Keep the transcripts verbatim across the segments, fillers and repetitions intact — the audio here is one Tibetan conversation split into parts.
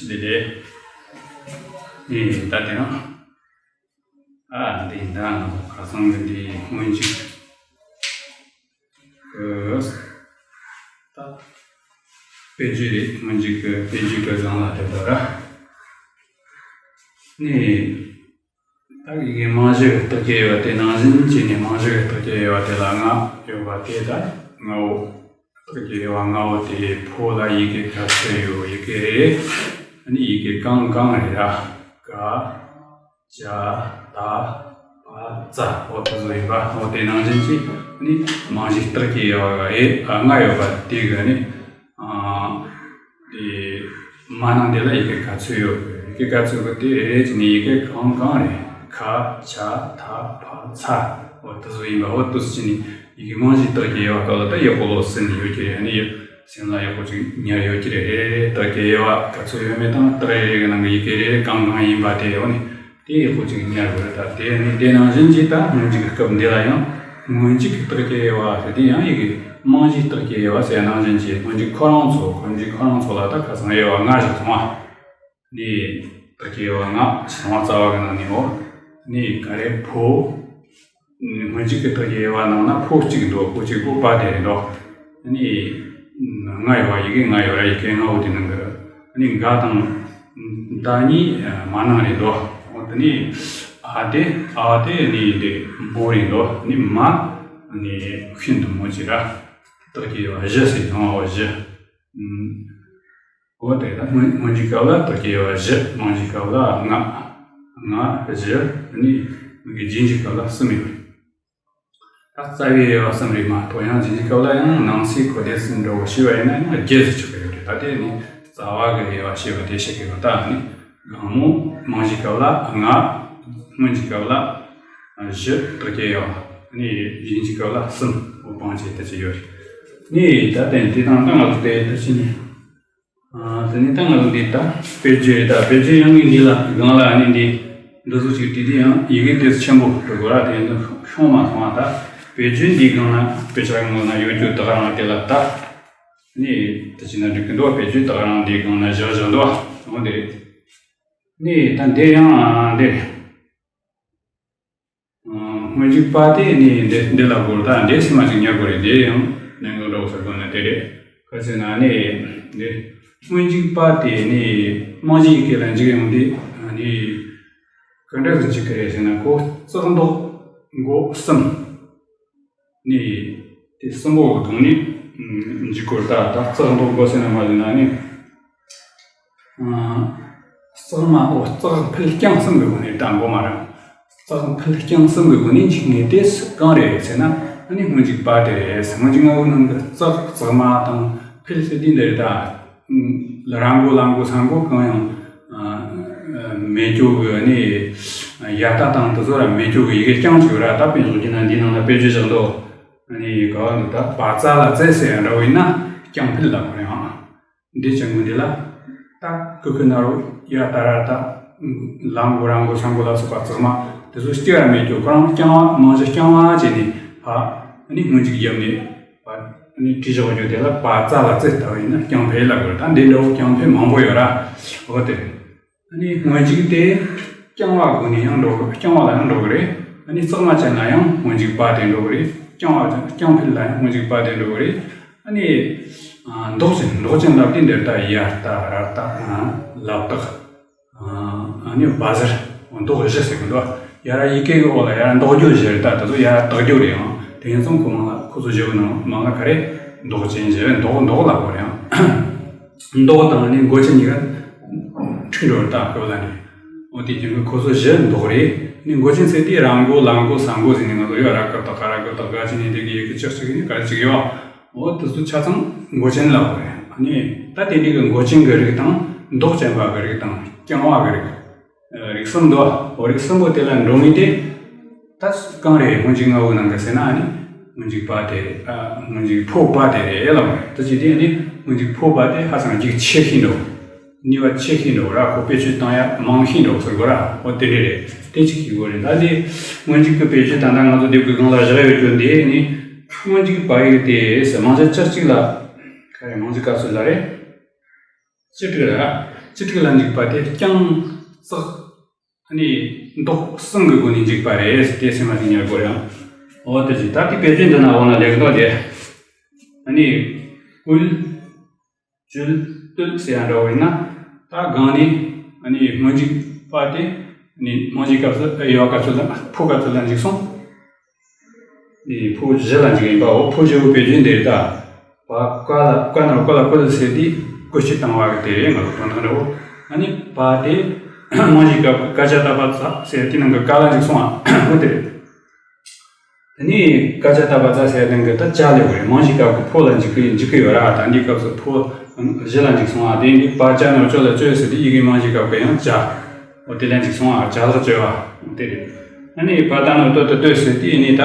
འདི་རེད། ཨེ་ད་དེ་རང་། ཨ་འདི་ད་ང་ཚོ་ཁ་སང་གི་འདི་སྔོན་འཇུག་གི་ད་དཔེ་བརྗོད་རེད། སྔོན་འཇུག་གི་དཔེ་བརྗོད་གི་སྒང་ལ་དེ་ལྟར་ར། ནི། ད་ཡི་གེ་རྨང་གཞི་གི་རྟགས་ཀྱི་དབྱེ་བ་དེ་ནང་བཞིན་བྱས་ནས། རྨང་གཞི་གི་རྟགས་ཀྱི་དབྱེ་བ་དེ་ལ་ལྔ་ཡོད་པ་དེ་ལྟར། ལྔ་བོ། རྟགས་ཀྱི་དབྱེ་བ་ལྔ་བོ་དེ་ཕོ་ལ་ཡི་གེ་ག་ཚོད་ཡོད། ཡི་གེ་རེ་རེ། ཨ་ནི་ཡི་གེ་གང་གང་རེད་ར། ག་ཇ་ད་བ་ཙ། འོ་དེ་ཚོ་ཡིན་པ། འོ་དེ་ནང་བཞིན་གྱིས་ནི་རྨང་གཞིའི་རྟགས་ཀྱི་དབྱེ་བ་ཨེ་ལྔ་ཡོད་པ་དེ་གི་ནི། ཨ། དེ་མ་ནང་དེ་ལ་ཡི་གེ་ག་ཚོད་ཡོད་གི། ཡི་གེ་ག་ཚོད་གི་དེ་རེ་རེ་བྱས་ནས་ཡི་གེ་གང་གང་རེད། ཁ་ཆ་ཐ་ཕ་ཚ། འོ་དེ་ཚོ་ཡིན་པ། འོ་དེ་ཚོ་བྱས་ནས་ཡི་གེ་རྨང་གཞིའི་རྟགས་ཀྱི་དབྱེ་བ་སྐབས་ལ་ད་ཡག་པོ་ལོ་ཟིན་ནས་ཡོད་ཀྱི་རེད། ཨ་ནི་ཡག་སེམས་ལ་ཡག་པོ་ཅིག་ཉར་ཡོད་ཀྱི་རེད། རེ་རེ་རེ་རྟགས་ཀྱི་དབྱེ་བ་ག་ཚོད་ཡོད་མེད་དང་། རྟགས་རེ་རེ་གི་ནང་གི་ཡི་གེ་རེ་རེ་གང་གང་ཡིན་པ་དེ། འོ་ནི་དེ་ཡག་པོ་ཅིག་ཉར་དགོས་རེད། ད་དེ་ནི་དེ་ནང་བཞིན་གྱིས་ད་སྔོན་འཇུག་གི་སྐབས་འདི་ལ་ཡང་སྔོན་འཇུག་གི་རྟགས་ཀྱི་དབྱེ་བ་ཟེར་དེ་ཡང་ཡི་གེ་རྨང་གཞིའི་རྟགས་ཀྱི་དབྱེ་བ་ཟེར་ནང་བཞིན་གྱིས། སྔོན་འཇུག་ཁོ་རང་ཚོ། སྔོན་འཇུག་ཁོ་རང་ཚོ་ལ་ད་ཁ་སང་དབྱེ་བ་ལྔ་ཞིག་སོང་བ། ནི་རྟགས་ཀྱི་དབྱེ་བ་ལྔ་ཞིག་སོང་བ། རྩ་བ་གི་ནང་ནས། འོ་ནི་ག་རེ་ཕོ། སྔོན་འཇུག་གི་རྟགས་ཀྱི་དབྱེ་བ་ནང་ན་ཕོ་གཅིག་འདུག་ཕོ་གཅིག་པོ་པ་དེ་རེད་འདུག་ནི་ལྔ་ཡོད་པ། ཡི་གེ་ལྔ་ཡོད་ར། ཡི་གེ་ལྔ་བོ་དེ་ནང་གི་ནི་ག་དང་ད་གཉིས་མ་ནང་རེད་འདུག་འོ་དེ་ནི་ཨ་དེ། ཨ་དེ་ནི་དེ་མོ་རེད་འདུག་ནི་མ་ནི་ཤིན་ཏུ་མོ་ཅིག་ར། རྟགས་ཀྱི་དབྱེ་བ་བཞི་ཟེར་ཡོང་བ། བཞི། འོ་དེ་ད་སྔོན་སྔོན་འཇུག་སྐབས་ལ་རྟགས་ཀྱི་དབྱེ་བ་བཞི། རྨང་གཞིའི་སྐབས་ལ་ལྔ། ལྔ་བཞི། ནི་རྗེས་འཇུག་སྐབས་ལ་གསུམ་ཡོད་རེད། ད་རྩ་བའི་དབྱེ་བ་གསུམ་རེད་མ་གཏོགས། ཡང་རྗེས་འཇུག་སྐབས་ལ་ཡང་ནང་གསེས་གོ་བདེ་ཟིན་འགྲོ་བ་ཞེས་པ་ཡིན་ན་ཡང་བརྒྱད་དུ་ཆགས་ཀྱི་ཡོད་རེད། ད་དེ་ནི་རྩ་བ་གི་དབྱེ་བ་ཞེས་པ་དེ་བཤད་ཀྱི་ཡོད། ད་ནི་སྒང་མོ་རྨང་གཞིའི་སྐབས་ལ་ལྔ། སྔོན་འཇུག་སྐབས་ལ་བཞི། རྟགས་ཀྱི་དབྱེ་བ། ནི་རྗེས་འཇུག་སྐབས་ལ་གསུམ། འོ་སྤང་བྱས་དེ་ཅི་ཡོད་རེད། ནི་ད་དེ་དེ་དང་ད་ང་ཚོ་དེ་ད་ཕྱིན་ནས། ཨ། དེ་ནས་ད་ང་ཚོ་འདི་ད་དཔེ་བརྗོད་རེད། ད་དཔེ་བརྗོད་ཡང་ངས་འདི་ལ་སྒང་ལ་ཨ་ནི་འདི་འདི་ཚོ་ཅིག་བྲིས་ཏེ། ཡང་ཡི་གེ་དེ་ཆེན་པོ་འགྲོ་དགོས་ར། དེ་འདི་ཤོང་མ་སོང་བ། ད་དཔེ་བརྗོད་འདི་སྒང་ན་དཔེ་ཆ་སྒང་ན་ཡོད་རྒྱུ་ད་ག་རང་དེ་ལ་ད་ནི་དེ་ཅི་ན་འགྲིག་གི་འདུག་དཔེ་བརྗོད་ད་ག་རང་འདི་སྒང་ན་བཞག་བཞག་འདུག་འོ་འདི་རེད། ནི་ད་འདི་ཡང་འདི་རེད། སྔོན་འཇུག་པ་དེ་ནི་འདི་འདི་ལ་གོ་ད་འདི་སེམས་མ་ཅིག་ཉར་དགོས་རེད། འདི་ཡང་གནད་འགག་འདྲ་བོ་ཟེར་དགོས་ན་དེ་རེད། ག་ཅི་ན་ནི་འདི་སྔོན་འཇུག་པ་དེ་ནི་རྨང་གཞི་ཡི་གེ་ལ་འཇུག་ཡོང་དུས་ནི་ག་འདྲ་ཟིག་འཇུག་གི་རེད་ཟེར་ན། ཁོ་ཙག་འདོགས་མགོ་གསུམ། ནི་དེ་གསུམ་པོ་གི་སྒང་ནས་འཇུག་དགོས། ད་ད་ཙག་འདོགས་མགོ་ཟེར་ན་མ་ཟེར་ན་ནི། ཙག་མ། འོ་ཙག་འཕུལ་རྐྱང་གསུམ་གི་སྒོ་ནས། ད་མགོ་མ་རེད། ཙག་འཕུལ་རྐྱང་གསུམ་གི་སྒོ་ནས་འཇུག་ངེས་ཏེ། གང་རེད་ཟེར་ན་ཨ་ནི་སྔོན་འཇུག་པ་དེ་རེད། སྔོན་འཇུག་ལྔ་བོའི་ནང་གི་ཙག་ཙག་མ་དང་འཕུལ་ཟེར་དུས་འདི་རེད། ད་ར་མགོ་ལ་མགོ་ས་མགོ་གང་ཡང་མེད་རྒྱུ་གི་ནི། ཡ་ད་དང་དེ་ཚོ་ར་མེད་རྒྱུ་གི་ཡི་གེ་རྐྱང་གཅིག་ཡོད་ར། ད་དཔེ་འཇོག་རྒྱུ་ན་འདིའི་ནང་ལ་དཔེ་བརྗོད་བཞག་འདུག་ཨ་ནི་ག་བ་འདི་ད་བ་ཙ་ལ་ཙེ་ཟེར་ཡ་འདྲ་བོ་ཡིན་ན་རྐྱང་འཕུལ་ལ་གོ་རེད་ཨང་། འདི་ཅན་གོ་འདི་ལ་ད་ཀུ་ཁུ་ན་རོ་ཡ་ད་ར་ད་ལ་མགོ་ར་མགོ་ས་མགོ་ལ་སོགས་པ་ཙག་མ་དེ་ཚོ་སྐྱེ་བ་མེད་རྒྱུ། ཁོ་རང་རྐྱང་བ། རྨང་གཞི་རྐྱང་བ་བྱས་ནས་ཕ་ཨ་ནི་སྔོན་འཇུག་བརྒྱབ་ནས་ཕ་ཨ་ནི་བྲིས་བཞག་རྒྱུ་དེ་ལ་བ་ཙ་ལ་ཙེ་ལྟ་བུ་ཡིན་ན་རྐྱང་འཕེལ་ལ་གོ་རེད། ད་འདི་འདྲ་བོ་རྐྱང་འཕེལ་མང་པོ་ཡོད་ར། འོ་དེ་རེད། ཨ་ནི་སྔོན་འཇུག་དེ་རྐྱང་བ་སྒོ་ནས་ཡང་འགྲོ་གི། རྐྱང་བ་ལ་ཡང་འགྲོ་གི་རེད། ཨ་ནི་ཙག་མ་ཅན་ལ་ཡང་སྔོན་འཇུག་པ་དེ་འགྲོ་གི་རེད། རྐྱང་བ་ཅན། རྐྱང་འཕེལ་ལ་ཡང་སྔོན་འཇུག་པ་དེ་འགྲོ་གི་རེད། ཨ་ནི་ཨ་འདོགས་ཅན། འདོགས་ཅན་ལབ་དུས་འདིར་ད་ཡ་ད་ར་ད་ལ་བཏགས། ཨ་ནི་བ་ཟེར་འདོགས་བཞི་ཟེར་གི་འདུག་ཡ་ར་ཡི་གེ་གི་འོག་ལ་ཡ་ར་འདོགས་རྒྱུ་བཞི་རེད། ད་དེ་ཚོ་ཡ་ར་བཏགས་རྒྱུ་རེད་ཨང་། དེ་ཡིན་ཙང་ཁོ་མང་ལ་ཁོ་ཚོ་བཞི་གི་ནང་མང་ལ་ག་རེ་འདོགས་ཅན་བཞི། འདོགས་འདོགས་ལབ་དགོས་རེད་ཨང་། མདོག་དང་ནི་མགོ་ཅན་གཉིས་ཀ་འཁྲུག་འགྲོ་རེད། ད་སྐབས་ལ་ནི། འོ་དེ་རྐྱེན་གྱིས་ཁོ་ཚོ་བཞི་མདོག་རེད། ནི་མགོ་ཅན་ཟེར་དུས་ར་མགོ་ལ་མགོ་ས་མགོ་ཟེར་ནས་ང་ཚོ་ཡོད་ར། ཀ་བཏགས་ག་ར་གི་བཏགས་ག་ཅི་ནས་དེ་གི་ཡི་གེ་ཅིག་ཅིག་ནི་ག་རེ་ཅིག་ཡོད། འོ་དེ་ཚོ་ཆ་ཚང་མགོ་ཅན་ལབ་དགོས་རེད། ནི་ད་དེ་འདྲའི་གི་མགོ་ཅན་གྱི་རིགས་དང་མདོག་ཅན་པ་གི་རིགས་དང་རྐྱང་བ་གི་རིགས། རིགས་གསུམ་འདུག་འོ་རིགས་གསུམ་པོ་དེ་ལ་འགྲོ་ངེས་ཏེ། ད་གང་རེད། སྔོན་འཇུག་ལྔ་བོའི་ནང་གི་ཟེར་ན་ཨ་ནི་སྔོན་འཇུག་པ་དེ་རེད། ཨ་སྔོན་འཇུག་ཕོ་པ་དེ་རེད་ལབ་རེད། ད་ཅི་དེ་ཨ་ནི་སྔོན་འཇུག་ཕོ་པ་དེ་ཧ་ཅང་རྒྱུགས་ཆེ་ཤོས་འགྲོ། ནུས་པ་ཆེ་ཤོས་འགྲོ་ར། ཁོ་བེད་སྤྱོད་བཏང་ཡ་མང་ཤོས་འགྲོ་ཟེར་དགོས་ར། འོ་དེ་འདྲ་རེད། དེ་གཅིག་ཤེས་དགོས་རེད། ད་དེ་སྔོན་འཇུག་གི་བེད་སྤྱོད་ད་ལྟ་ང་ཚོ་དེབ་ཀྱི་སྒང་ལ་བཞག་ཡོད་རྒྱུ་འདི་ནི་སྔོན་འཇུག་པ་ཡིག་དེ་ཟེར། རྨང་གཞི་བཅུ་གཅིག་ལ་ག་རེ། རྨང་གཞི་སྐབས་སུ་ལ་རེད། བཅུ་དྲུག་ར། སྤྱི་ཏྲིག་ལ་འཇུག་པ་དེ་རྐྱང་བརྩེགས་ནི་མདོག་གསུམ་གྱི་སྒོ་ནས་འཇུག་པ་རེད་ཟེར་དེ་སེམས་མ་ཟིན་ཉར་དགོས་རེད། འོ་དེ་ཅི་ད་དེ་དཔེ་བརྗོད་འདི་ན་འོ་ན་ལེགས་འདོད་དེ། ཨ་ནི་བསྐུལ། བསྐྱོད། བསྟོད་ཟེར་ཡ་འདྲ་བོ་ཡིན་ན། ད་གང་ནས་ཨ་ནི་སྔོན་འཇུག་པ་དེ་ནི་རྨང་གཞིའི་སྐབས་སུ་ཨེ་ཡོད་སྐབས་སུ་ལ་ཕོ་སྐབས་སུ་ལ་འཇུག་སོང་། ནི་ཕོ་བཞི་ལ་འཇུག་ཡིན་པའོ། ཕོ་བཞི་བོ་དཔེ་བརྗོད་འདིར་ད། བ་ཀ་ལ་ཀ་ན་རོ་ཀ་ལ་བསྐུལ་ཟེར་དུས་བསྐུལ་ཞིག་བཏང་བ་གི་དེ་རེད། ང་ལ་དོན་དག་འདྲ་བོ། ཨ་ནི་པ་དེ་རྨང་གཞིའི་སྐབས་ཀ་ཅ་ད་པ་ཙ་ཟེར་དེ་ནང་གི་ཀ་ལ་འཇུག་སོང་ཨ། འོ་དེ་རེད། དེ་ནས་ཀ་ཅ་ད་པ་ཙ་ཟེར་དེ་གི་ད་ཅ་ལེ་བོ་རེད། རྨང་གཞིའི་སྐབས་ཀྱི་ཕོ་ལ་འཇུག་གི་འཇུག་གི་ཡོད་ར། ད་འདིའི་སྐབས་སུ་ཕོ་བཞི་ལ་འཇུག་སོང་ཨ། དེ་འདི་པ་ཅ་ན་རོ་ཅོ་ལ་བཅོས་ཟེར་དུས་ཡི་གེ་རྨང་གཞིའི་སྐབས་ཀྱི་ཡང་ཅ། འོ་དེ་ལ་འཇུག་སོང་ཨ། ཅ་ལག་བཅོས་པ་དེ་རེད། ཨ་ནི་པ་ད་ན་རོ་བསྟོད་དུ་བསྟོད་ཟེར་དུས་ནི་ད།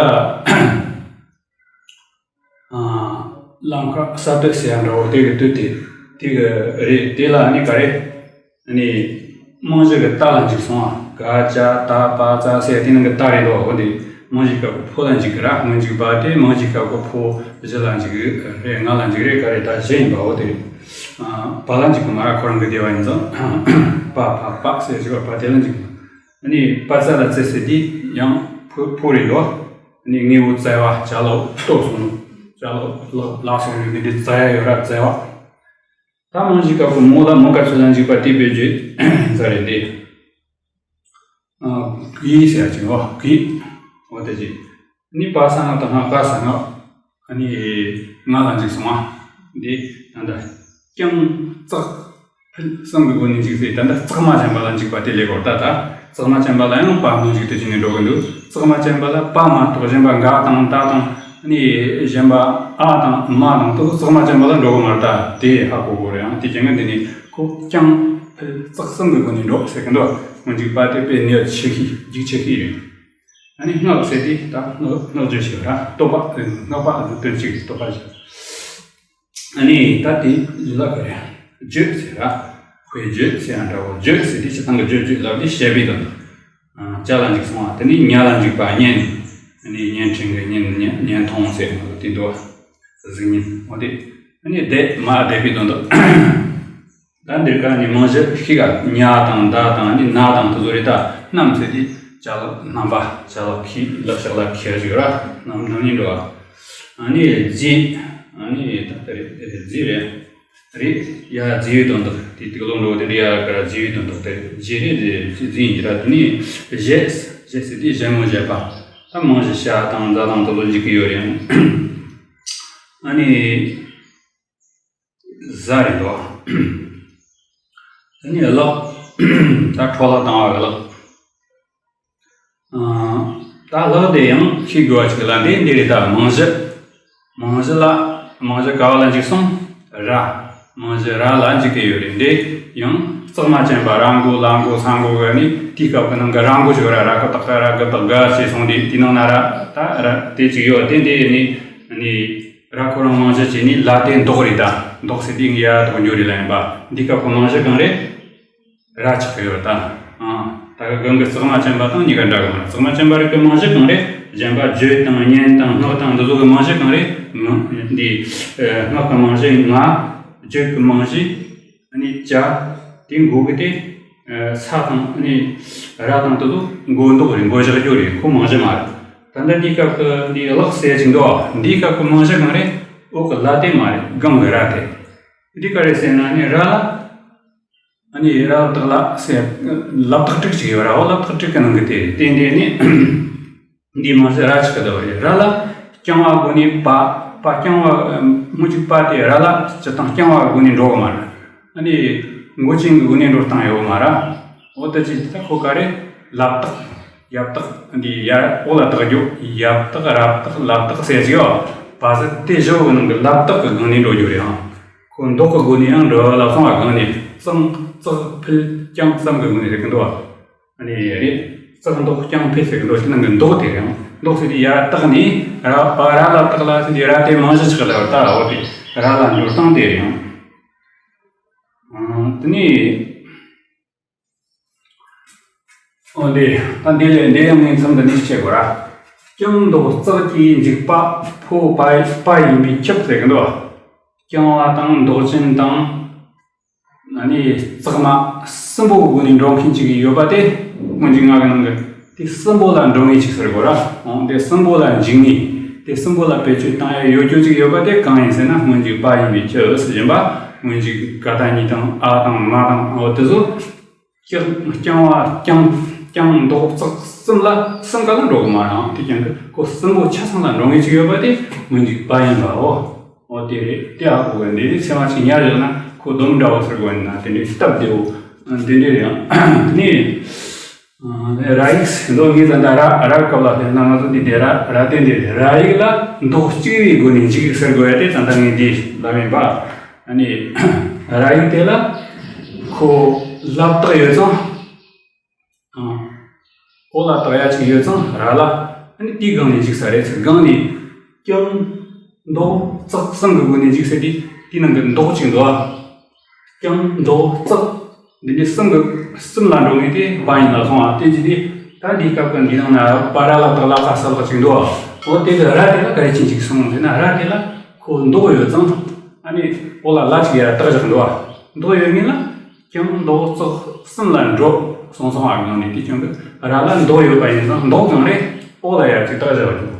ཨ། ལམ་ཁ་གསར་གཏོད་ཟེར་ཡ་འདྲ་བོ་དེ་གི་དུས་དེ་དེ་གི་རེད། དེ་ལ་ནི་ག་རེ། ནི་རྨང་གཞི་གི་ཏ་ལ་འཇུག་སོང་ཨ། ཀ་ཅ་ད་པ་ཙ་ཟེར་དེ་ནང་གི་ཏ་རེད་འདུག་འོ་དེ་རྨང་གཞིའི་སྐབས་ཀྱི་ཕོ་ལ་འཇུག་གི་ར། སྔོན་འཇུག་པ་དེ་རྨང་གཞིའི་སྐབས་ཀྱི་ཕོ་བཞི་ལ་འཇུག་གི་རེད། ལྔ་ལ་འཇུག་རེད། ག་རེ་ད་བཞི་ཡིན་པ་འོ་དེ་རེད། ཨ། བ་ལ་འཇུག་གི་མ་ར། ཁོ་རང་གི་སྡེ་བ་ཡིན་ཙང་པ་ཕ་པ་ཟེར་ཞིག་པ་དེ་ལ་འཇུག་གི། ནི་པ་ཙ་ལ་ཙེ་ཟེར་དེ་ཡང་ཕོ་ཕོ་རེད་འདུག་ནི་དངོས་པོ་བཙལ་བ་ཅ་ལག་ལྟོ་སོང་ཅ་ལག་ལག་ལག་སོང་ནི་འདི་འདྲའི་བཙལ་ཡ་ཡོད་ར། བཙལ་བ། ད་རྨང་གཞིའི་སྐབས་ཀྱི་མོ་ལ་མོ་སྐབས་སུ་ལ་འཇུག་པ་དེ་དཔེ་བརྗོད་ཟ་རེད་འདི། ཨ། གི་ཟེར་ཡ་ཅིག་འོ་གི། འོ་དེ་ཅིག་ནི་པ་ས་ང་དང་ང་ཀ་ས་ང་། ཨ་ནི་ང་ལ་འཇུག་སོང་ཨ། འདི་ད་ལྟ་རྐྱང་བརྩེགས་ཕུལ་གསུམ་གྱི་སྒོ་ནས་འཇུག་སྟེ་ད་ལྟ་བརྩེགས་མ་ཅན་པ་ལ་འཇུག་པ་དེ་ལས་གོ་ད་ད་བརྩེགས་མ་ཅན་པ་ལ་ཡང་པ་སྔོན་འཇུག་དེ་བྱས་ནས་འགྲོ་གི་འདུག་བརྩེགས་མ་ཅན་པ་ལ་པ་མ་གཏོགས་གཞན་པ་འགའ་དང་ད་དང་ནི་གཞན་པ་ཨ་དང་མ་དང་དེ་ཚོ་བརྩེགས་མ་ཅན་པ་ལ་འགྲོ་གི་མ་རེད། ད་དེ་ཧ་གོ་དགོས་རེད། ཨང་དེ་བྱས་ན་འདི་ནི་ཁོ་རྐྱང་ཕུལ་བརྩེགས་གསུམ་གྱི་སྒོ་ནས་འགྲོ་ཟེར་གི་འདུག་སྔོན་འཇུག་པ་དེ་དཔེ་ནུས་ཆེ་ཤོས་རྒྱུགས་ཆེ་ཤོས་རེད། ཨ་ནི་སྔགས་ཟེར་དེ་ད་སྔགས་སྔགས་བརྗོད་ཞིག་ར། བསྟོད་པ་སྔགས་པ་དོན་གཅིག་བསྟོད་པ་ཞིག་ཨ་ནི་ད་དེ་ལ་ག་རེ་བརྗོད་ཟེར་ར། དཔེ་བརྗོད་ཟེར་ཡང་འདྲ་བོ། བརྗོད་ཟེར་དེ་སྤྱིར་བཏང་གི་བརྗོད་བརྗོད་ལབ་དེ་བཤད་པའི་དོན་དུ། ཨ། ཅ་ལ་འཇུག་སོང་བ། དེ་ནས་ཉ་ལ་འཇུག་པ་བརྙན། ཨ་ནི་བརྙན་འཕྲིན་གྱི་བརྙན་བརྙན་བརྙན་ཐུང་ཟེར་ཡང་དེ་འདུག་གཟུགས་བརྙན། འོ་དེ། ཨ་ནི་བསྡད་མ་བསྡད་པའི་དོན་དུ། ད་འདིར་ཀ་ནི་རྨང་གཞི་ཤིག་ག་ཉ་དང་མདའ་དང་ནི་ན་དང་དེ་ཚོ་རེད། ད་རྣམས་ཟེར་དུས་ཅ་ལག་རྣམ་པ་ཅ་ལག་ཁྱི་ལག་ཤག་ལ་ཁྱི་ཞིག་ར། རྣམས་རྣམས་ནི་འགྲོ་བ། ཨ་ནི་རྫས། ཨ་ནི་ད་ལྟ་རེད་རྫས་རེད། རེད་ཡ་རྫས་ཡོད་དོན་དག་དེ་དུག་ལོག་འགྲོ་དེ་རེད་ཡ་ག་ར་རྫས་ཡོད་དོན་དག་དེ་རེད། རྫས་རེད་རྫས་རྫས་ཡིན་གྱི་ར། དེ་ནི་གཞས་གཞས་ཟེར་དུས་གཞས་མོ་གཞས་པ། ད་རྨང་གཞི་ཤ་དང་ཛ་དང་དེ་ཚོ་འཇུག་གི་ཡོད་རེད། ཨ་ནི། ཟ་རེད་དོ། དེ་ནས་ལག་ད་འཕྲོ་བརླག་བཏང་བ་གི་ལག་ཨ། ད་ལག་དེ་ཡང་ཤེས་དགོས་པ་ཅིག་ལ་འདི་འདི་རེད། ད་རྨང་གཞི། རྨང་གཞི་ལ་རྨང་གཞི་ག་བ་ལ་འཇུག་སོང་། ར། རྨང་གཞི་ར་ལ་འཇུག་གི་ཡོད་རེད། འདི་ཡང་བརྩེགས་མ་ཅན་པ་ར་མགོ་ལ་མགོ་ས་མགོ་གི་ནི་དེའི་སྐབས་ཀྱི་ནང་གི་ར་མགོ་ཞིག་ཡོད་ར། ར་ཁོ་ཏག་ག་ར་གི་ཏག་ག་ཞེས་སོང་། དེ་དེའི་ནང་ན་ར་ད་ར་དེ་ཅིག་ཡོད། དེ་འདི་ནི་ནི། ར་ཁོ་རང་རྨང་གཞི་བྱས་ནས་ལ་དེ་མདོག་རེད། ད་མདོག་ཟེར་དུས་ཡ་དོག་འགྱུར་རེད་ལ་ཡིན་པ། འདི་སྐབས་ཀྱི་རྨང་གཞི་གང་རེད། ར་ཆགས་ཀྱི་ཡོད་རེད། ད་ཨ་ད་གི་གང་གི་བརྩེགས་མ་ཅན་པ་དང་གཉིས་ཀ་འདྲ་གི་མ་རེད། བརྩེགས་མ་ཅན་པ་རིགས་ཀྱི་རྨང་གཞི་གང་རེད། གཞན་པ་བརྗོད་དང་བརྙན་དང་སྔགས་དང་འདི་ཚོ་གི་རྨང་གཞི་གང་རེད། ང་འདི་སྔགས་ཀྱི་རྨང་གཞི་ང་། བརྗོད་ཀྱི་རྨང་གཞི། ཨ་ནི་ཅ། དེ་མགོ་གི་དེ། ས་དང་ཨ་ནི་ར་དང་དེ་ཚོ་མགོ་འདོགས་རེད། མགོ་བཞག་རྒྱུ་རེད། ཁོ་རྨང་གཞི་མ་རེད། ད་ལྟ་འདིའི་སྐབས་ཀྱི་འདི་ལག་ཟེར་ཅིག་འདུག་འདིའི་སྐབས་ཀྱི་རྨང་གཞི་གང་རེད། འོག་གི་ལ་དེ་མ་རེད། སྒང་གི་ར་དེ། འདི་ག་རེ་ཟེར་ན་ཨ་ནི་ར་ལ། ཨ་ནི་ར་ལ་བཏགས་ལ་ཟེར། ལ་བཏགས་ཊིག་ཅིག་ཡོད་ར། འོ་ལ་བཏགས་ཊིག་གི་ནང་གི་དེ་རེད། དེ་འདི་ནི། འདིའི་རྨང་གཞི་ར་ཆགས་ཀྱི་འདུག་རེད། ར་ལ་རྐྱང་བ་སྒོ་ནས་པ། པ་རྐྱང་བ། སྔོན་འཇུག་པ་དེ་ར་ལ་སྤྱིར་བཏང་རྐྱང་བ་སྒོ་ནས་འགྲོ་གི་མ་རེད། ཨ་ནི་མགོ་ཅན་གྱི་སྒོ་ནས་འགྲོ་སྟངས་ཡོད་གི་མ་རེད། འོ་ད་ཅི་ད་ཁོ་ག་རེ། ལ་བཏགས། ཡ་བཏགས། འདི་ཡ་འོག་ལ་བཏགས་རྒྱུ། ཡ་བཏགས་ར་བཏགས་ལ་བཏགས་ཟེར་གྱི་ཡོད། བ་ཟེར་དེ་བཞི་བོ་གི་ནང་གི་ལ་བཏགས་ཀྱི་སྒང་ནས་འགྲོ་རྒྱུ་རེད་ཨང་། ཁོ་མདོག་གི་སྒོ་ནས་ཡང་འགྲོ་ལ་སོང་བ་སྒང་ནས་བརྩེགས་བརྩེགས་ཕུལ་རྐྱང་གསུམ་གྱི་སྒོ་ནས་རེད་གི་འདུག་བ། ཨ་ནི་རེད། བརྩེགས་མདོག་རྐྱང་ཕུལ་ཟེར་གི་འདུག་དེ་ནང་གི་མདོག་དེ་རེད་ཨང་། མདོག་ཟེར་དུས་ཡ་བཏགས་ནས་ར་བ་ར་ལ་བཏགས་ལ་ཟེར་དུས་ར་དེ་རྨང་གཞི་ཆགས་ལ་བ་ད་འོ་དེ་ར་ལ་འགྲོ་སྟངས་དེ་རེད་ཨང་། ཨང་། དེ་ནས། འོ་འདི། ད་འདི་ལས་འདི་ཡང་ངས་མཚམས་འདི་ནས་བཤད་དགོས་ར། རྐྱང་མདོག་བརྩེགས་ཀྱི་འཇུག་པ་ཕོ་པ་པ་ཡིན་པས་ཁྱབ་ཟེར་གི་འདུག་རྐྱང་བ་དང་མདོག་ཅན་དང་། ཨ་ནི་རྩེག་མ་གསུམ་པོ་གི་སྒོ་ནས་འགྲོ་མཁན་ཅིག་ཡོད་པ་དེ་སྔོན་འཇུག་ལྔ་གི་ནང་གི་དེ་གསུམ་པོ་ལ་འགྲོ་ངེས་ཅིག་ཟེར་དགོས་ར། འོང་དེ་གསུམ་པོ་ལ་འཇུག་ངེས། དེ་གསུམ་པོ་ལ་བེད་སྤྱོད་བཏང་ཡ་ཡོད་རྒྱུ་ཅིག་ཡོད་པ་དེ་གང་ཡིན་ཟེར་ན། སྔོན་འཇུག་པ་ཡིན་པའི་ཕྱིར་ཟེར་བཞིན་པ། སྔོན་འཇུག་ག་དང་ཉིད་དང་ཨ་དང་མ་དང་འོ་དེ་ཚོ། རྐྱང་རྐྱང་བ་རྐྱང་རྐྱང་འདོགས་རྩེག་གསུམ་ལ་གསུམ་ཀ་ལ་འགྲོ་གི་མ་རེད། དེ་ཀྱང་གི་ཁོ་གསུམ་པོ་ཆ་ཚང་ལ་འགྲོ་ངེས་ཅིག་ཡོད་པ་དེ་སྔོན་འཇུག་པ་ཡིན་པའོ། འོ་དེ་རེད། དེ་ཨ་ཁོ་གི་འདི་ནི་ཚེ་མ་ཅིག་ཉར་བཞག་ན་ཁོ་སྡོམ་འདྲ་བོ་ཟེར་དགོས་ན་དེ་འདྲའི་སྟབས་བདེ་བོ་འདི་འདྲའི་རེད། ཨ་ནི་ར་ཡིག་འདོགས་ངེས་ཙམ་ད་ར་ར་སྐབས་ལ་དེ་ན་ང་ཚོ་འདི་དེ་ར་ར་དེ་འདི་ར་ཡིག་ལ་འདོགས་གཅིག་པའི་སྒོ་ནས་འཇུག་ཟེར་དགོས་ཡ་དེ་ད་ལྟ་ངས་འདི་ལབ་ཡིན་པ། ཨ་ནི་ར་ཡིག་དེ་ལ་ཁོ་ལ་བཏགས་ཡོད་ཙང་། ཨོ་ལ་བཏགས་ཡ་ཅིག་ཡོད་ཙང་ར་ལ། ཨ་ནི་དེའི་སྒང་ནས་འཇུག་ས་རེད་ཟེར། སྒང་ནས་རྐྱང་འདོགས་རྩེག་གསུམ་གི་སྒོ་ནས་འཇུག་ས་དེ་དེའི་ནང་གི་འདོགས་ཅིག་འདུག་ཨ། རྐྱང་འདོགས་རྩེག་འདི་འདྲའི་གསུམ་གི་གསུམ་ལ་འགྲོ་ངེས་དེ་པ་ཡིན་ལ་སོང་ཨ། དེ་ཅི་དེ་ད་འདིའི་སྐབས་ཀྱི་འདི་ནང་ན་པ་ར་ལ་བཏགས་ལ་ཀ་ས་ལག་ཅིག་འདུག་ཨ། འོ་དེ་གི་ར་དེ་ལ་ག་རེ་ཅིག་འཇུག་སོང་ཟེར་ན། ར་དེ་ལ་ཁོ་འདོགས་ཡོད་ཙང་། ཨ་ནི་ཨོ་ལ་ལ་ཅིག་ཡར་བཏགས་བཞག་འདུག་ཨ། འདོགས་ཡོད་ངེས་ལ། རྐྱང་འདོགས་རྩེག་གསུམ་ལ་འགྲོ་སོང་སོང་བ་ངང་ནས་དེ་ཀྱང་གི་ར་ལ་འདོགས་ཡོད་པ་ཡིན་ཙང་འདོགས་གང་རེད། ཨོ་ལ་ཡར་ཅིག་བཏགས་བཞག་འདུག་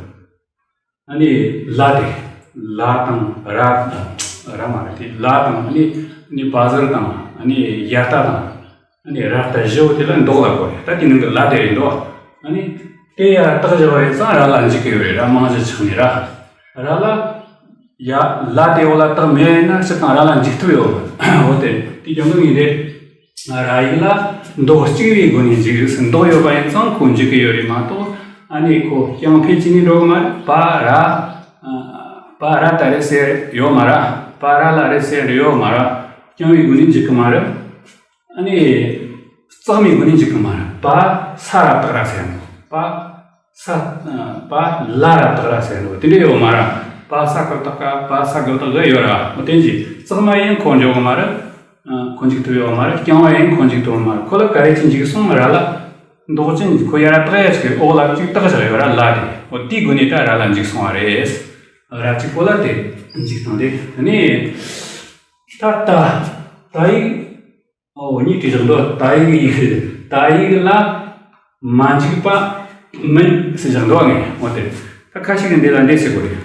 ཨ་ནི་ལ་དེ་ལ་དང་ར། ར་མ་རེད་དེ་ལ་དང་ཨ་ནི་ཨ་ནི་བ་ཟུར་དང་ཨ་ནི་ཡ་བཏགས་དང་ཨ་ནི་ར་བཏགས་བཞི་བོ་དེ་ལ་འདོགས་ལ་གོ་རེད། ད་དེ་ནང་གི་ལ་དེ་རེད་འདུག་ཨ་ནི་དེ་ཡར་བཏགས་བཞག་པ་ཡིན་ཙང་ར་ལ་འཇུག་གི་ཡོད་རེད། ར་མང་བཞི་ཆགས་ནས་ར། ར་ལ་ཡ་ལ་དེ་འོ་ལ་བཏགས་མེད་ན་སྤྱིར་བཏང་ར་ལ་འཇུག་ཐུབ་ཡོད། འོ་དེ་དེ་ཀྱང་ལུགས་ཡིན་ཏེ། ར་ཡིག་ལ་འདོགས་གཅིག་པའི་སྒོ་ནས་འཇུག་ཟེར། འདོགས་ཡོད་པ་ཡིན་ཙང་ཁོ་འཇུག་གི་ཡོད་རེད་མ་གཏོགས། ཨ་ནི་ཁོ་རྐྱང་ཕལ་ཆེར་ནི་འགྲོ་གི་མ་རེད། པ་ར། པ་ར་ད་རེད་ཟེར་ཡོད་མ་རེད། པ་ར་ལ་རེད་ཟེར་ཡོད་མ་རེད། རྐྱང་བའི་སྒོ་ནས་འཇུག་གི་མ་རེད། ཨ་ནི། རྩེག་མའི་སྒོ་ནས་འཇུག་གི་མ་རེད། པ་ས་ར་བཏགས་ར་ཟེར་ནོ། པ་ས། པ་ལ་ར་བཏགས་ར་ཟེར་ནོ། དེ་འདྲ་ཡོད་མ་རེད། པ་ས་གི་བཏགས་ཀ་པ་ས་གི་བཏགས་གི་ཡོད་ར། འོ་དེ་འཇུག་རྩེག་མ་ཡིན་ཁོ་འཇུག་གི་མ་རེད། ཁོ་འཇུག་ཐུབ་ཡོད་མ་རེད། རྐྱང་བ་ཡིན་ཁོ་འཇུག་ཐུབ་མ་རེད། ཁོ་ལ་ག་རེ་ཅིག་འཇུག་སོང་། ར་ལ་འདོགས་ཅན་ཁོ་ཡར་བཏགས་ཡ་ཅིག་ཨོ་ལ་ཅིག་བཏགས་བཞག་ཡོད་ར་ལ་དེ། འོ་དེའི་སྒོ་ནས་ད་ར་ལ་འཇུག་སོང་བ་རེད། ར་གཅིག་པོ་ལ་དེ་འཇུག་སྟངས་དེ་ནི། ད་ད་ད་ཡིག་ཨོ་གཉིས་བྲིས་བཞག་འདུག་ད་ཡིག་ཡིག་ད་ཡིག་ལ་མ་འཇུག་པ་མིན་ཟེར་བཞག་འདུག་ངས། འོ་དེ་ད་ཁ་ཤས་ཀྱིས་འདི་ལ་འདི་ཟེར་གོ་རེད།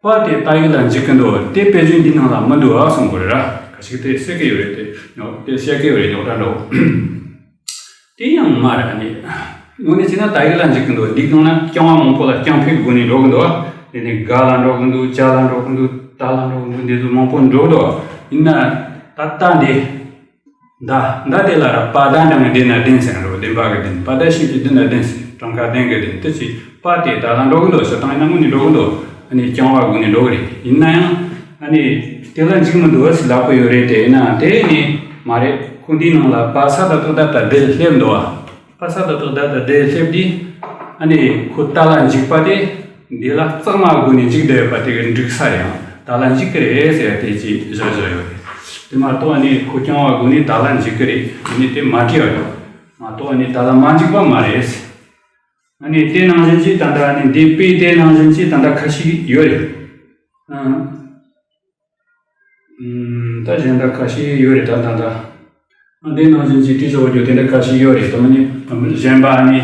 པ་དེ་ད་ཡིག་ལ་འཇུག་གི་འདུག་དེ་དཔེ་བརྗོད་འདི་ནང་ལ་མི་འདུག་ཨ་གསུང་གོ་རེད་ར། ཁ་ཤས་ཀྱིས་དེ་བཤད་ཀྱི་ཡོད་རེད། དེ་ཉོ་དེ་བཤད་ཀྱི་ཡོད་རེད། ཉོག་དྲ་འགྲོ། དེ་ཡང་མ་རེད། ཨ་ནི་དངོས་གནས་བྱས་ན་ད་ཡིག་ལ་འཇུག་གི་འདུག་འདི་གང་ན་རྐྱང་བ་མང་པོ་ལ་རྐྱང་ཕའི་སྒོ་ནས་འགྲོ་གི་འདུག་དེ་ནས་ག་ལ་འགྲོ་གི་འདུག་ཅ་ལ་འགྲོ་གི་འདུག་ད་ལ་འགྲོ་གི་འདུག་འདི་ཚོ་མང་པོ་འགྲོ་གི་འདུག་ཡིན་ན་ད་ལྟ་འདི། ད་ད་དེ་ལ་ར་པ་ད་འདྲ་ངས་བདེན་ན་བདེན་ཟེར་རོ། བདེན་པ་གི་བདེན། པ་ད་ཤེས་ཀྱི་བདེན་ན་བདེན་ཟེར། གྲངས་ཀ་བདེན་གི་བདེན། དེ་ཅི་པ་དེ་ད་ལ་འགྲོ་གི་འདུག་ཞེ་སྡང་ཡིན་ན་དངོས་གནས་འགྲོ་གི་འདུག་ཨ་ནི་རྐྱང་བ་སྒོ་ནས་འགྲོ་གི་རེད། ཡིན་ན་ཡང་ཨ་ནི་དེ་ལ་འཇུག་མི་འདུག་ཟེར་ལབ་གི་ཡོད་རེད། དེ་ཡིན་ན་དེ་ནི་མ་རེད། ཁོ་འདིའི་ནང་ལ་པ་ས་ད་ཏག་ད་ད་དེ་སླེབས་འདུག་ཨ། པ་ས་ད་ཏག་ད་ད་དེ་སླེབས་དུས། ཨ་ནི་ཁོ་ད་ལ་འཇུག་པ་དེ་འདི་ལ་རྩེག་མ་སྒོ་ནས་འཇུག་བསྡད་ཡོད་པ་དེ་གི་འགྲིག་ས་རེད། ཡང་ད་ལ་འཇུག་གི་རེད་ཟེར་ཡ་དེ་ཅིག་བཞག་བཞག་ཡོད་རེད། དེ་མ་གཏོགས་ཨ་ནི་ཁོ་རྐྱང་བ་སྒོ་ནས་ད་ལ་འཇུག་གི་རེད། ཨ་ནི་དེ་མ་བྲིས་པ་རེད། མ་གཏོགས་ཨ་ནི་ད་ལ་མ་འཇུག་པ་མ་རེད། ཨ་ནི་དེ་ནང་བཞིན་གྱི་ད་ལྟ་ཨ་ནི་འདི་པའི་དེ་ནང་བཞིན་གྱི་ད་ལྟ་ཁ་ཤས་ཡོད་རེད། ཨང་། ཨུམ། ད་གཞན་དག་ཁ་ཤས་ཡོད་རེད། ད་ད་ད། འདི་ནང་བཞིན་གྱི་བྲིས་ཆོག་རྒྱུ་དེ་འདྲ་ཁ་ཤས་ཡོད་རེད། དེ་མིན་ནི་གཞན་པ་ཨ་ནི་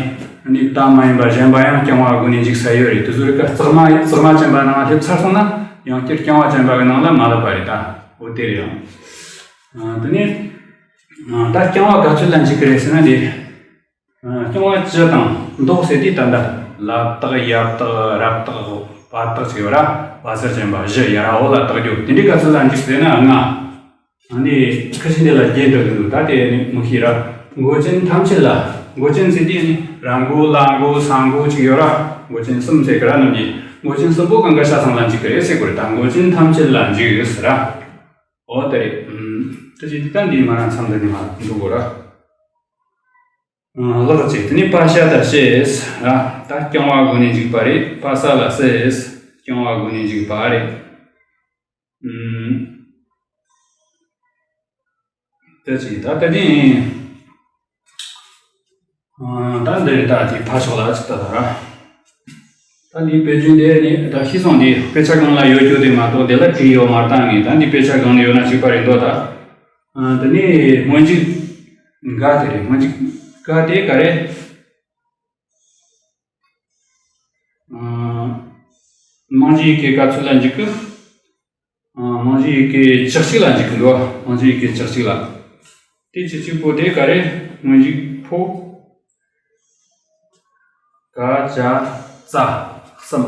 ཨ་ནི་ད་མ་ཡིན་པ་གཞན་པ་ཡང་རྐྱང་བ་སྒོ་ནས་འཇུག་ས་ཡོད་རེད། དེ་ཚོ་རིགས་ཀ་རྩེག་མ་རྩེག་མ་ཅན་པ་ནང་སླེབས་ཚར་སོང་ན་ཡང་བསྐྱར་རྐྱང་བ་ཅན་པ་གི་ནང་ལ་མ་ལབ་པ་རེད། ད་འོ་དེ་རེད། ཡང་ཨ་དེ་ནས་ཨ་ད་རྐྱང་བ་ག་ཚོད་ལ་འཇུག་གི་རེད་ཟེར་ན་འདི། རྐྱང་བ་ཅི་དང་འདོགས་ཟེར་དུས་ད་ལྟ་ལ་བཏགས་ཡ་བཏགས་ར་བཏགས་བ་བཏགས་ཅིག་ཡོད་ར། བ་ཟུར་ཅན་པ་བཞི་ཡ་ར་འོ་ལ་བཏགས་རྒྱུ་དེ་འདྲའི་ག་ཚོད་ལ་འཇུག་ཟེར་ན་ལྔ། ཨ་ནི་ཁ་ཤས་འདི་ལ་རྒྱན་འདྲ་གི་འདུག་ད་དེ་ནི་མི་ཤེས་ར། མགོ་ཅན་ཐམས་ཅད་ལ། མགོ་ཅན་ཟེར་དུས་ནི་ར་མགོ་ལ་མགོ་ས་མགོ་ཅིག་ཡོད་ར། མགོ་ཅན་གསུམ་ཟེར་གི་ར། རྣམས་ཀྱི་མགོ་ཅན་གསུམ་པོ་གང་ག་ཆ་ཚང་ལ་འཇུག་གི་རེད་ཟེར་དགོས་རེད། ད་མགོ་ཅན་ཐམས་ཅད་ལ་འཇུག་ཟེར་ར། འོ་དེ་རེད། ཨུམ། ད་ཅི་འདི་ད་འདི་མ་རང་མཚམས་འདི་ནི་མ་འདུག་གོ་ར། ལག་ཅིག་དེ་ནི་པ་ཤ་ད་ཤེས། ད་རྐྱང་བ་སྒོ་ནས་འཇུག་པ་རེད། པ་ས་ལ་སེས། རྐྱང་བ་སྒོ་ནས་འཇུག་པ་རེད། ཨུམ། ད་ཅི་ད་ད་ནི། ད་འདི་རེད། ད་དེ་ཕ་ཕྱོགས་ལ་ཅིག་ད་ད་ར། ད་འདི་དཔེ་རྒྱུན་དེ་ནི་ད་ཤི་སོང་འདི་དཔེ་ཆ་སྒང་ལ་ཡོད་རྒྱུ་དེ་མ་གཏོགས་དེ་ལ་བྲིས་ཡོད་མ་རེད། ད་ངས་ད་འདི་དཔེ་ཆ་སྒང་ལ་ཡོད་ན་གཅིག་པ་རེད་འདོད་ད། ཨ། དེ་ནས་སྔོན་འཇུག་འགའ་དེ་རེད། སྔོན་འཇུག་འགའ་དེ་ག་རེ། ཨ། རྨང་གཞིའི་ཡི་གེ་ག་ཚོད་ལ་འཇུག་གི། ཨ། རྨང་གཞིའི་ཡི་གེ་བཅུ་གཅིག་ལ་འཇུག་གི་འདུག་རྨང་གཞིའི་ཡི་གེ་བཅུ་གཅིག་ལ། དེ་བཅུ་གཅིག་པོ་དེ་ག་རེ། སྔོན་འཇུག་ཕོ། ག་ཅ་ཙ་གསུམ།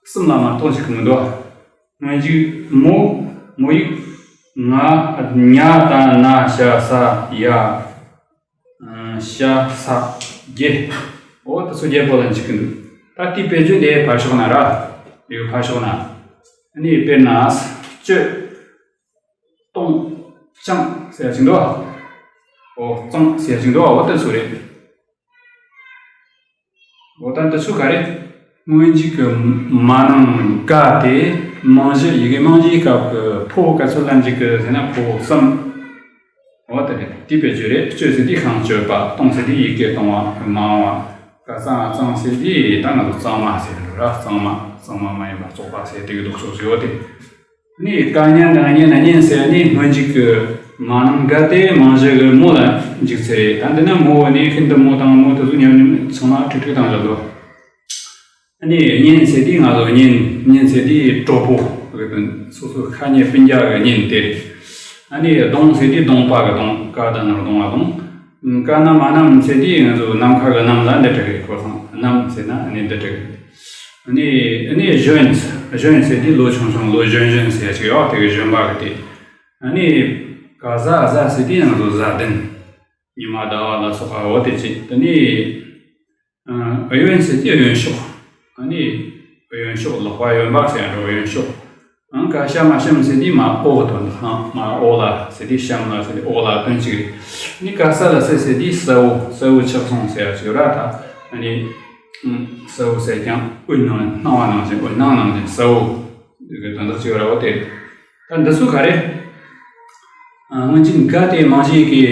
གསུམ་ལ་མ་གཏོགས་འཇུག་གི་མི་འདུག་སྔོན་འཇུག་མོ། མོ་ཡིག་ང་། ཉ་ད་ན་ཤ་ས་ཡ། ཨ། ཤ་ས་བརྒྱད། འོ་དེ་ཚོ་བརྒྱད་པོ་ལ་འཇུག་གི་འདུག་ད་དེའི་དཔེ་བརྗོད་དེ་ཕར་ཕྱོགས་ན་ར། དེའི་ཕར་ཕྱོགས་ན། ཨ་ནི་དཔེར་ན་གཅོད། གཏོང་། བཅང་ཟེར་ཡ་ཅིག་འདུག་འོ་གཙང་ཟེར་ཡ་ཅིག་འདུག་འོ་དེ་ཚོ་རེད། འོ་ད་འདི་ཚོ་ག་རེ། སྔོན་འཇུག་གི་མ་ནིང་འགའ་དེ་རྨང་གཞི། ཡི་གེ་རྨང་གཞིའི་སྐབས་ཀྱི་ཕོ་ག་ཚོད་ལ་འཇུག་གི་ཟེར་ན་ཕོ་གསུམ། འོ་དེ་རེད། དེའི་དཔེ་བརྗོད་རེད། གཅོད་ཟེར་དུས་ཤིང་གཅོད་པ། གཏོང་ཟེར་དུས་ཡི་གེ་གཏོང་བ་མ་འོངས་པ། ག་ཙང་གཙང་ཟེར་དུས་ད་ང་ཚོ་གཙང་མ་ཟེར་འགྲོ་ར། གཙང་མ། གཙང་མ་མ་ཡིན་པ་བཙོག་པ་ཟེར་དུས་ཀྱི་ལྡོག་ཕྱོགས་ཟེར་བ་དེ། ནི་ཀ་ཉན་དང་ཉན་ན་ཉན་ཟེར་ནི་སྔོན་འཇུག་གི་མ་ནིང་འགའ་དེ་རྨང་གཞི་གི་མོ་ལ་འཇུག་ཚེ་རེད། ད་འདི་ན་མོ་བོ་ནི་ཤིན་ཏུ་མོ་དང་མོ་དེ་ཚོ་མཉམ་མཉམ་ཚང་མ་ཁྲིག་ཁྲིག་བཏང་བཞག་འདུག་ཨ་ནི་ཉན་ཟེར་དུས་ང་ཚོ་ཉན། ཉན་ཟེར་དུས་གྲོགས་པོ་གི་དོན། སོ་སོ་ཁ་ཉེ་སྤུན་ཀྱག་གི་ཉན་དེ་རེད། ཨ་ནི་གདོང་ཟེར་དུས་གདོང་པ་གི་གདོང་། ཀ་ད་ནོར་གདོང་ང་གདོང་། ཀ་ན་མ་ནམ་ཟེར་དུས་ང་ཚོ་ནམ་མཁའ་གི་ནམ་ལ་འདི་དྲུག་རེད། ཁོ་ཚང་ནམ་ཟེར་ན་ཨ་ནི་འདི་དྲུག་རེད། ཨ་ནི་ཨ་ནི་གཞོན། གཞོན་ཟེར་དུས་ལོ་ཆུང་ཆུང་། ལོ་གཞོན་གཞོན་ཟེར་ཡ་ཅིག་ཡོད། དེ་གི་གཞོན་པ་གི་དེ། ཨ་ནི་ག་ཟ། གཟའ་ཟེར་དུས་ང་ཚོ་གཟའ་ལྡན། ཉི་མ་ཟླ་བ་ལ་སོགས་པ་འོ་དེ་ཅིག་དེ་ནི། ཨ། གཡོན་ཟེར་དུས་གཡོན་ཕྱོགས། ཨ་ནི་གཡོན་ཕྱོགས། ལག་པ་གཡོན་པ་ཟེར་ཡ་འགྲོ། གཡོན་ཕྱོགས། ཨང་། ཀ་ཤ་མ་ཤམ་ཟེར་དུས་མ་འོག་གི་དོན་དང་། མ་འོག་ལ་ཟེར་དུས། ཤམ་ལ་ཟེར་དུས་འོག་ལ་དོན་གཅིག་རེད། ནི་ཀ་ས་ལ་ས་ཟེར་དུས་གསལ་བོ། གསལ་བོ་ཆགས་སོང་ཟེར་ཡ་ཅིག་ཡོད་ར། ད་ཨ་ནི་གསལ་བོ་ཟེར་ཀྱང་དབུས་སྣང་སྣང་བ་ནང་བཞིན། དབུས་སྣང་ནང་བཞིན་གསལ་བོ་གི་དོན་དག་ཅིག་ཡོད་ར། འོ་དེ། ད་འདི་ཚོ་ག་རེ། ཨ། སྔོན་འཇུག་འགའ་དེ་རྨང་གཞིའི་ཡི་གེ་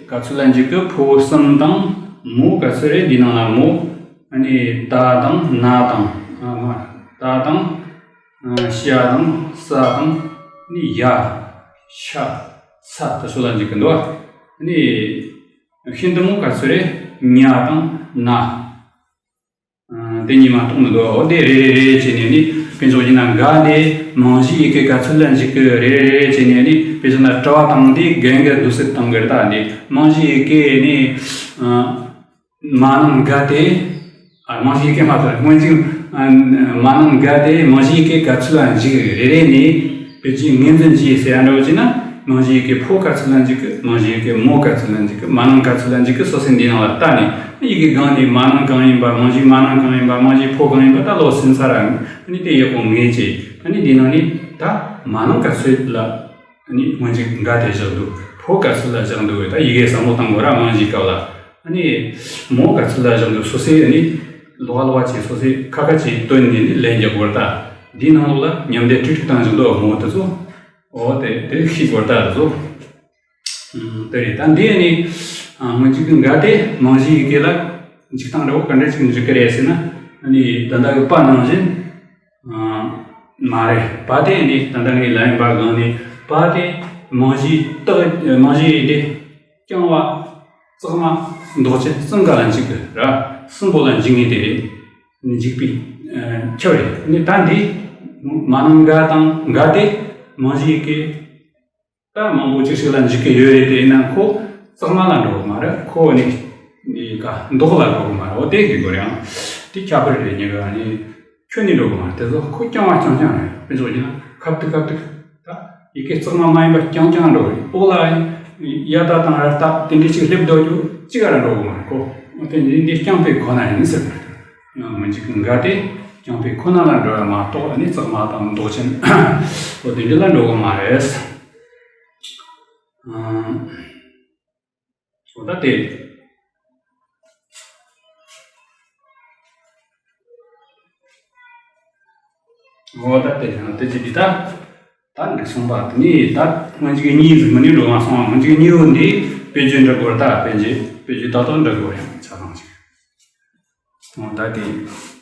ག་ཚོད་ལ་འཇུག་གི། ཕོ་གསུམ་དང་མོ་ག་ཚོད་རེད། འདི་ནང་ལ་མོ། ཨ་ནི་ད་དང་ན་དང་། ཨ། མ། ད་དང་། ཨ། ཤ་དང་ས་དང་། ནི་ཡ། ཤ། ས། དེ་ཚོ་ལ་འཇུག་གི་འདུག་ཨ་ནི་ཤིན་ཏུ་མོ་ག་ཚོད་རེད། ཉ་དང་ན། ཨ། དེ་གཉིས་མ་གཏོགས་མི་འདུག་འོ་དེ་རེ་རེ་རེ་བྱས་ནས་ནི། དཔེ་འཇོག་བྱས་ན་འགའ་དེ་རྨང་གཞིའི་ཡི་གེ་ག་ཚོད་ལ་འཇུག་གི། རེ་རེ་རེ་རེ་བྱས་ནས་ནི། དཔེ་བཞག་ན་དྲི་བ་དང་དེ་རྒན་གྱི་འདུག་སེ་བཏང་གི་རེད། ད་འདི་རྨང་གཞིའི་ཡི་གེ་ནི། ཨ། མ་ནིང་འགའ་དེ། ཨ། རྨང་གཞིའི་ཡི་གེ་མ་གཏོགས་སྔོན་འཇུག་ཨ། མ་ནིང་འགའ་དེ་རྨང་གཞིའི་ཡི་གེ་ག་ཚོད་ལ་འཇུག་གི། རེ་རེ་ནས་དཔེ་ཅིག་ངོས་འཛིན་བྱས་ཟེར་ཡ་འདྲ་བོ་བྱས་ན། རྨང་གཞིའི་ཡི་གེ་ཕོ་ག་ཚོད་ལ་འཇུག་གི། རྨང་གཞིའི་ཡི་གེ་མོ་ག་ཚོད་ལ་འཇུག་གི། མ་ནིང་ག་ཚོད་ལ་འཇུག་གི། སོ་སོས་འདི་ནང་ལ་ལྟ་ནས། ཡི་གེ་སྒང་ནས་མ་ནིང་གང་ཡིན་པ། རྨང་གཞི་མ་ནིང་གང་ཡིན་པ། རྨང་གཞི་ཕོ་གང་ཡིན་པ། ད་ལོ་སེམས་ས་ར་ནི་དེ་ཡག་པོ་ངེས་བྱས། ཨ་ནི་འདི་ནང་ནས་ད་མ་ནིང་ག་ཚོད་ལ། ཨ་ནི་སྔོན་འཇུག་འགའ་དེ་བཞག་འདུག་ཕོ་ག་ཚོད་ལ་བཞག་འདུག་ད་ཡི་གེ་བསམ་བློ་བཏང་དགོས་ར། རྨང་གཞིའི་སྐབས་ལ། ཨ་ནི་མོ་ག་ཚོད་ལ་བཞག་འདུག་སོ་སོས་ཨ་ནི་ལོགས་ཀ་ལོགས་ཀ་བྱས། སོ་སོས་ཁ་ཁ་བྱས་བཏོན་ནས་ནི་ལན་རྒྱག་དགོས་ར། ད་འདིའི་ནང་ལོགས་ལ་མཉམ་འདེགས་ཁྲིག་ཁྲིག་བཏང་བཞག་འདུག་མོ་དེ་ཚོ། འོ་དེ་དེ་ཤེས་དགོས་ར། ད་དེ་ཚོ། ཨུམ། དེ་རེད། ད་འདི་ནི། ཨ། སྔོན་འཇུག་གི་འགའ་དེ་རྨང་གཞིའི་ཡི་གེ་ལ་འཇུག་སྟངས་འདྲ་བོ་ག་འདྲ་ཅིག་འཇུག་གི་རེད་ཟེར་ན། ཨ་ནི་ད་ལྟ་གི་པ་ནང་བཞིན། ཨ། མ་རེད། པ་དེ་ནི་ད་ལྟ་ངས་ལབ་ཡིན་པ་སྒང་ནས། པ་དེ་རྨང་གཞིའི་རྟགས། རྨང་གཞིའི་དེ་རྐྱང་བ། གཙག་མ། འདོགས་ཅན་གསུམ་ཀ་ལ་འཇུག་གི་ར། གསུམ་པོ་ལ་འཇུག་ངེས་དེ་རེད། འཇུག་པའི། ཨ། ཁྱབ་རེད། ནི་ད་འདི་མ་ནིང་འགའ་དང་འགའ་དེ་རྨང་གཞིའི་ཡི་གེ་ད་མང་པོ་ཅིག་ཞིག་ལ་འཇུག་གི་ཡོད་རེད། དེ་ཡིན་ན་ཁོ་གཙག་མ་ལ་འགྲོ་གི་མ་རེད། ཁོ་ནི་འདི་ག་འདོགས་ལ་འགྲོ་གི་མ་རེད། འོ་དེ་གི་དགོས་རེད། ཨང་། དེ་ཁྱད་པར་རེད། ཉེ་ག་ནི་ཁྱོད་ནི་འགྲོ་གི་མ་རེད། དེ་ཚོ་ཁོ་རྐྱང་བ་རྐྱང་རྐྱང་རེད། དཔེ་འཇོག་བྱས་ན་ཁབ་ཏུ་ཁབ་ཏུ། ད་ཡི་གེ་གཙག་མ་མ་ཡིན་པ་རྐྱང་རྐྱང་འགྲོ་གི་རེད། འོག་ལ་ཡ་ད་དང་ར་ད་དེ་འདྲའི་ཅིག་སླེབས་འདུག་རྒྱུ་ཅི་ག་ར་འགྲོ་གི་མ་རེད། ཁོ་འོ་དེ་འདི་འདི་རྐྱང་པའི་ཁོ་ན་ཡིན་ཟེར་གི་རེད། ཡང་མི་འཇིག་གི་འགའ་དེ་རྐྱང་པའི་ཁོ་ན་ལ་འགྲོ་ཡ་མ་གཏོགས། ཨ་ནི་གཙག་མ་དང་འདོགས་ཅན་འོ་དེ་འདྲ་ལ་འགྲོ་གི་མ་རེད། ཨང་། འོ་ད་དེ། འོ་ད་དེ་ཡང་དེ་ཅི་འདི་ད། ད་འགྲིག་སོང་པ། དེ་ནས་ད་སྔོན་གྱི་གཉིས་ཟིག་མི་ནི་འགྲོ་མ་སོང་བ། སྔོན་གྱི་གཉིས་པོ་འདི་དཔེ་བརྗོད་འདྲ་དགོས་ར། ད་དཔེ་བརྗོད་དཔེ་བརྗོད་ཏག་ཏག་འདྲ་དགོས་ཡང་ཆ་ཚང་ཅིག་འོ་ད་དེ།